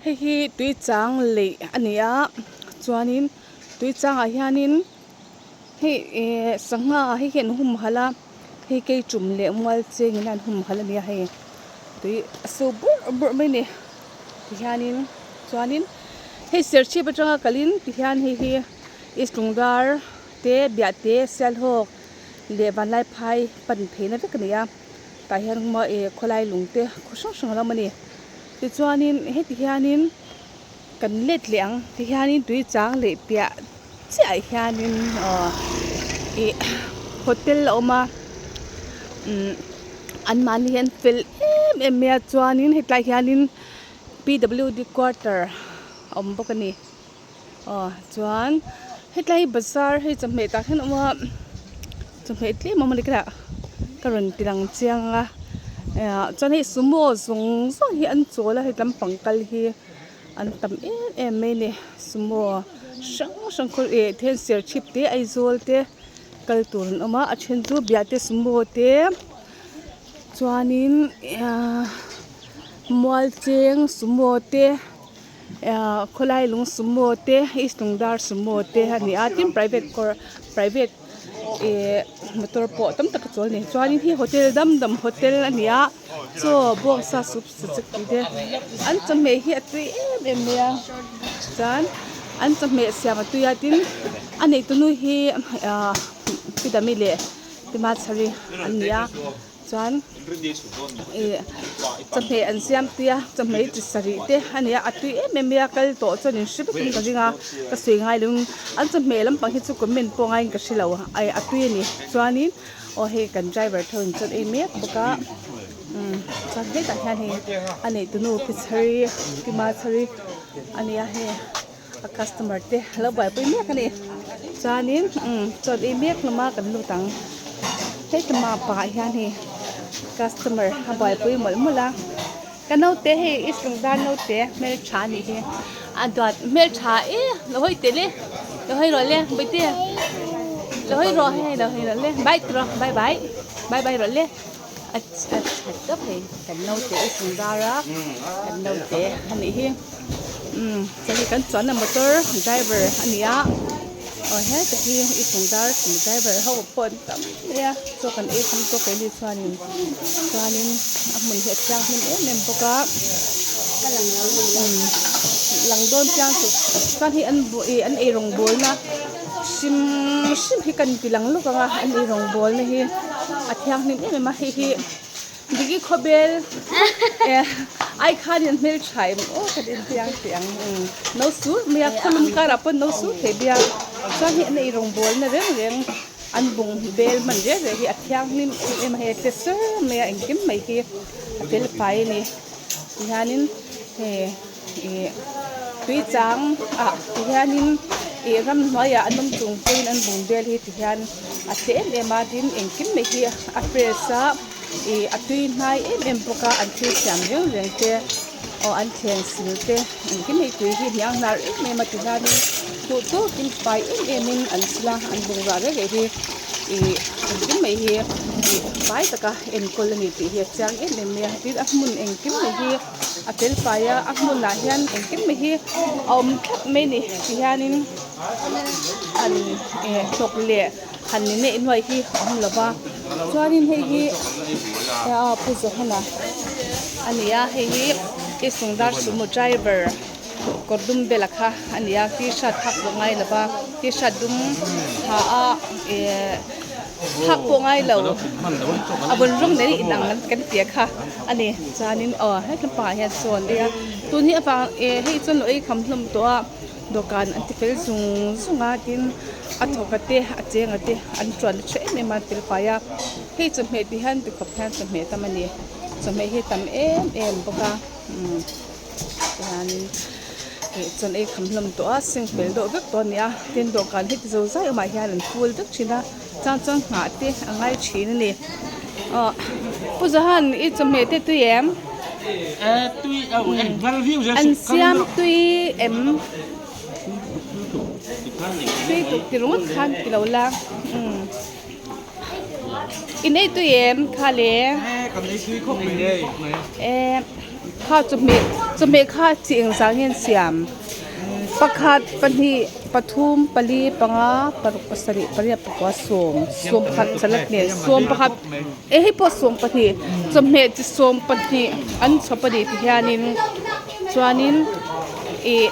Hei hi tui chang leih a ni a chuanin tui changah hianin hei ehh sangha hei hi an humhalh a hei keitum leh mual chengin an humhalh a ni a hei tui a so bawrh bawrh mai a ni tihianin chuanin hei serchhip atanga kalin tihian hei hi east lungdar te biahte sialhawk leh vanlaiphai pan pheina vek a ni a tah hian ih khawlai lung te khaw hrang hrang a lo awm a ni tichuanin heti hianin kan let leh ang tihianin tui chang leh piah chiah ah hianin aw ih hotel a awm a umm anmahni hi an fel em em mai a chuanin hetlai hianin P W D quarter a awm bawk a ni. Aw chuan hetlai hi bazar hei chawhmeh tah hian a awm a chawhmeh tlem a awm a ni ka ka rawn ti lang chiang a ah chuan hei sumo zawng zawng hi an chawl a hei lampang kal hi an tam em em mai a ni sumo hrang hrang khaw ih then serchhip te aizawl te kal tur an awm a a then chu biate sumo te chuanin ah mualcheng sumo te. Ahh khawlai lung sumo te east lungdar sumo te a ni a tin private kawr private ihh motor pawh tam tak a chawl a ni chuanin hi hotel dam dam hotel a ni a chaw bawngsa soup sachek tih te an chawhmeh hi a tui em em mai a chuan an chawhmeh siam a tui a tin a neitu nu hi ahh pi dami leh pi machhari an ni a. Chuan ih chawhmeh an siam tui a chawhmeh chi sarih te a ni a a tui em em mai a kal tawh chuan in hre vekin ka ring a ka sawi ngai lo in an chawhmeh lampang hi chu comment pawh ngaiin ka hre lo a tui a ni chuanin aw hei kan driver tho in chuan ei mek bawk a umm chuan hetah hian hei a neihtunu pi chhari pi machhari a ni a hei. A customer te a lo buaipui mek a ni chuanin umm chaw ei mek hlawm a kan lut ang hetlama pangah hian hei customer a buaipui mawlh mawlh a ka naute hei i sungdar naute hmeltha a nih hi a duat hmeltha e lo hawi teh le lo hawi rawh le bawihte lo hawi rawh hei lo hawi rawh le bye ti rawh bye bye bye bye rawh le a a tha tawp hei kan naute i sungdar a kan naute a nih hi. Umm chuan hei kan chuanna motor driver a ni a aw helai hi i chung dar driver ho pawh an tam mai a chaw kan ei kham tawk keini chuanin chuanin a hmun hi a thianghlim em em bawk a umm lang dawn chiang chu chuan hei an buh ih an eirawng bawlna hrim hrim hi kan ti lang lawk ang a an eirawng bawlna hi a thianghlim em em a hei hi. Diki khawbel eh ai khan in hmel tha em aw ka en chiang teh ang umm no sur mai a khawlum karah pawh no sur thei bia chuan hei an ei rawngbawl na reng reng an bung bel hman reng reng hi a thianghlim em em a hei a che sur mai a engkim mai hi a fel fai a ni tihianin hei ih tui chang ah tihianin ih ramhnuaiah an awm chung pawhin an bung bel hi tihian a che em em a tin engkim mai hi a fresh a. Ih a tui hnai em em bawk a an thil siam reng reng te aw an thleng sil te engkim hei tui hi hniang hnar em em a ti hianin duh tawkin fai em em in an sil a an bungrah reng reng hi ih engkim mai hi ih fai taka enkawl a ni tih hi a chiang em em mai a tin a hmun engkim mai hi a fel fai a a hmunah hian engkim mai hi a awm thlap mai a ni ti hianin han eh thawk leh. Han ni neih nuai hi a awm lo va chuanin hei hi a pu Johana a ni a hei hi i sungdar sumo driver kawr dum bela kha a ni a t-shirt hak pawh ngai lo va t-shirt dum ha a eh hak pawh ngai lo a vun rawng nen inang kan tia kha a ni chuanin aw hetlai pangah hian chaw an ei a tun hi avang eh hei chuan lo ei kham hlawm tawh a. Dawhkan an ti fel zung zung a tin a thawk a te a cheng a te an tuan tha em em a an fel fai a hei chawhmeh tih hian tikhawp hian chawhmeh tam a ni chawhmeh hi a tam em em bawk a umm tihianin ih chawn ei kham hlawm tawh a seng fel deuh vek tawh a ni a tin dawhkan heti zo zai awmah hian an phul vek thin a chang chuan nghah te a ngai thin a ni aw pu Johan i chawhmeh te tui em? An siam tui em? Tui tuk ti ringawt khan ti lo la umm in ei tui em kha le? E kha chawhmeh. Chawhmeh kha chi engzah nge an siam? Pakhat, pahnih, pathum, pali, panga, paruk, pasarih, pariat, pakua, sawm, sawmpakhat salad nen sawmpakhat eh hei pawh sawmpahnih chawhmeh chi sawmpahnih an chhawp a ni ti hianin chuanin ih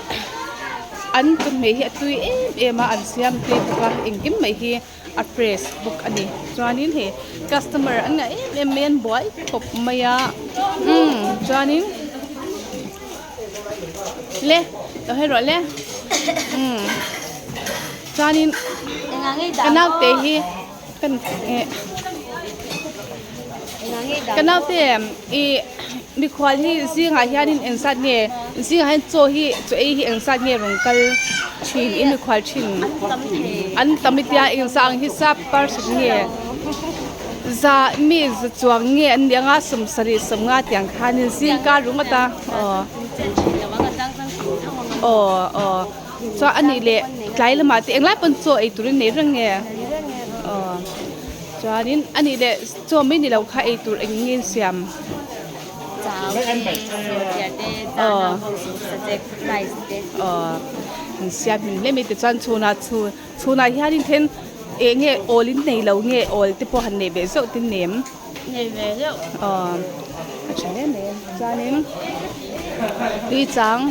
an chawhmeh hi a tui em em a an siam tui bawk a engkim mai hi. a fresh bawk a ni chuanin hei customer an ngah em em mai a an buai khawp mai a umm chuanin le lo hawi rawh le umm chuanin ka naute hi kan eh ka naute ih mikhual hi zingah hianin engzat nge zingah hian chaw hi chaw ei hi engzat nge rawn kal thin i mikhual thin an tam i tia engzah ang hi sap person nge za mi za chuang nge an nih anga sawmsarih sawmnga tiang khanin zing kar ringawt a aw aw aw chuan a nih leh tlai lamah te englai pawn chaw ei turin nei reng nge aw chuanin a nih leh chaw mai ni lo kha ei tur eng nge siam. Aw aw an siam hlim hle mai tichuan chhunah chhu chhunah hianin then eng nge awl in nei lo nge awl te pawh han neih ve zeuh te nem aw a tha hle mai chuanin tui chang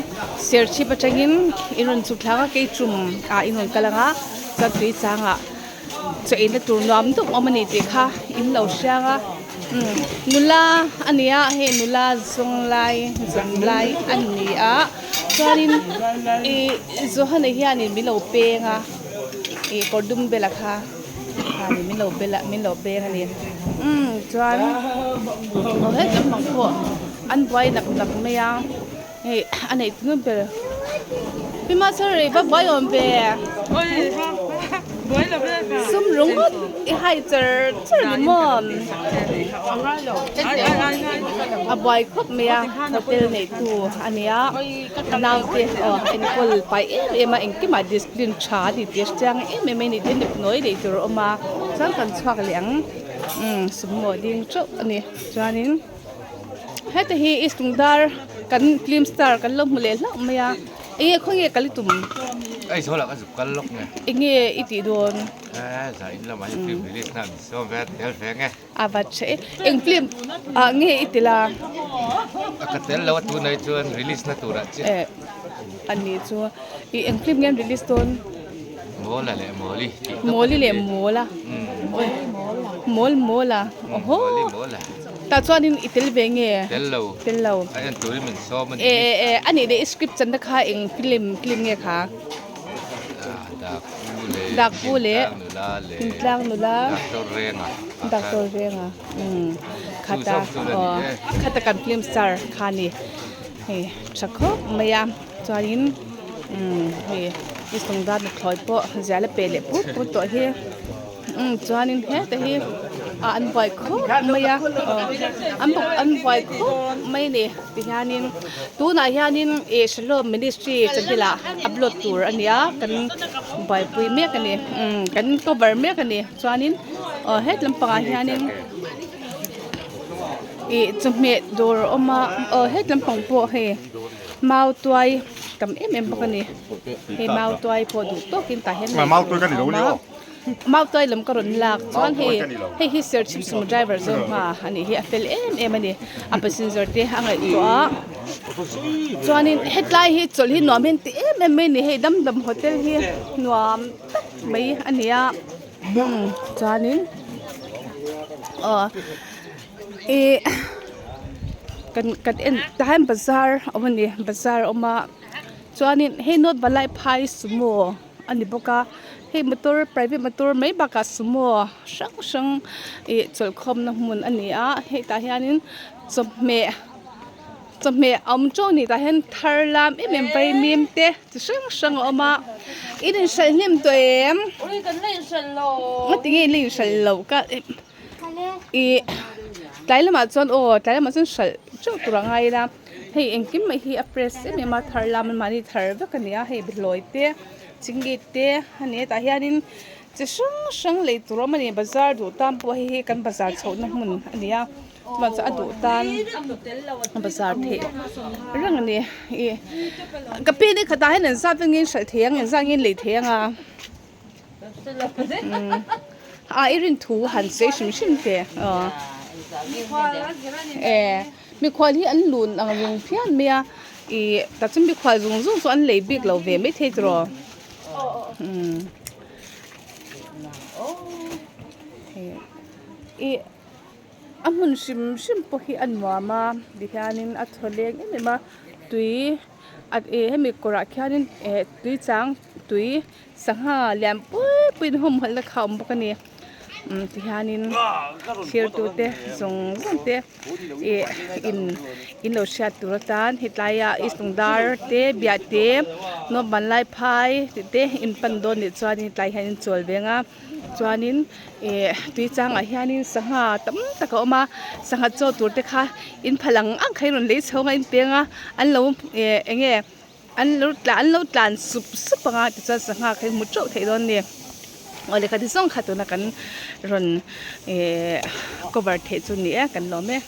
serchhip atangin in rawn chhuk thlak a keichum ah in rawn kal ang a chuan tui changah. Chaw eina tur nuam deuh awm a ni tih kha in lo hriang a umm nula a ni a hei nula zawng lai zawng lai a ni a chuanin ih Johana hianin min lo peng a ih kawr dum bela kha khanin min lo bel a min lo peng a ni umm chuan aw heti ang pawh an buai nak nak mai a. Hei a neih tunu ber pi mahse rei va buai awm ve sum ringawt i hai char char ni maw a buai khawp mai a hotel neitu a nia a naute aw enkawl pai em em a engkimah discipline tha a ni tih a hrechiang em em mai a ni tin nawi neih tur a awm a chuan kan chhuak leh ang umm sumo ding teuh a ni chuanin. Heta hi East Lungdar kan film star kan lo hmu leh hlauh mai a enge khawnge kal i tum? Aizawl ah ka zuk kal lawk nge. Enge i tih dawn? Eh za in lamah hian film release na min sawm ve a tel ve nge. A va tha e eng film ah nge i tel a? A ka tel lo a tunah hi chuan release na turah chiah. Eh ani chu i eng film nge an release dawn? Mawla leh Mawli tih tawp a ni. Mawli leh Mawla. Mawl Mawla. Awhaw. Mawli Mawla. Tah chuanin i tel ve nge? Tel lo. Tel lo. A en turin min sawm a ni. E e e a nih leh i script channa kha eng film film nge kha? Dakpu leh Dakpu leh Thingtlang nula leh Thingtlang nula Doctor Renga. Doctor Renga. Umm khata aw khata kan film star kha ni. Hei tha khawp mai a chuanin umm hei i sawngdan nuthlawi pawh zial a pe leh put put tawh hi umm chuanin heta hi ah an buai khawp mai a aw an an buai khawp mai a ni tihianin tunah hianin ih Shalom ministry channel ah upload tur a ni a kan buaipui mek a ni umm kan cover mek a ni chuanin aw het lampangah hianin. Ih chawhmeh dawr a awm a aw het lampang pawh hei mau tuai tam em em bawk a ni hei mau tuai pawh duh tawkin tah hian a awm a mau tuai lam ka rawn lak chuan hei hei hi serchhip sumo driver zawng hma a nih hi a fel em em a ni a passenger te a ngaihtuah a chuanin hetlai hi chawlh hi nuam hi an ti em em mai a ni hei dam dam hotel hi nuam tak mai a ni a chuanin aw ih kan kan en tah hian bazar a awm a ni bazar a awm a chuanin hei note valai phai sumo a ni bawk a hei motor private motor mai bakah sumo hrang hrang ih chawlhkhawmna hmun a ni a hei tah hianin chawhmeh. Chawhmeh a awm teuh a ni tah hian thar lam em em vaimim te chi hrang hrang a awm a in inhralh hnem tawh em ngatinge in la inhralh loh ka ih tlai lamah chuan aw tlai lamah chuan hralh teuh tur a ngai ila hei engkim mai hi a fresh em em a thar lam an mahni thar vek a ni a hei behlawi te chingit te a ni a tah hianin chi hrang hrang lei tur a awm a ni bazar duh tan pawh hei hi kan bazar chhohna hmun a ni a. Chuan chu a duh tan bazar theih reng a ni ih ka pi ni khatah hian engzat vel nge in hralh thei ang engzat nge in lei thei ang a umm a i rin thu han sawi hrim hrim teh aw eh mikhual hi an lun ang reng phian mai a ih tah chuan mikhual zawng zawng chu an lei bik lo ve maithei tiraw umm ih. A hmun hrim hrim pawh hi a nuam a tihianin a thaw leng em em a tui a ih hemi kawrah khianin eh tui chang tui sangha lian pui pui in humhalh na kha a awm bawk a ni umm tihianin thlir tute zawng zawng te ih in in lo hriat tur atan hetlai ah east lungdar te biate naupang lai phai tih te in pan dawn nih chuan hetlai hian in chawl ve ang a. Chuanin ih tui changah hianin sangha tam tak a awm a sangha chaw tur te kha in phal ang ang kha in rawn lei chho ang a in peng a an lo eh eng nge an lo tlan an lo tlan sup sup ang a tichuan sangha kha i hmu teuh theih dawn a ni aw lehkha ti zawng kha tuna kan rawn eh cover theih chu a ni e kan lawm e.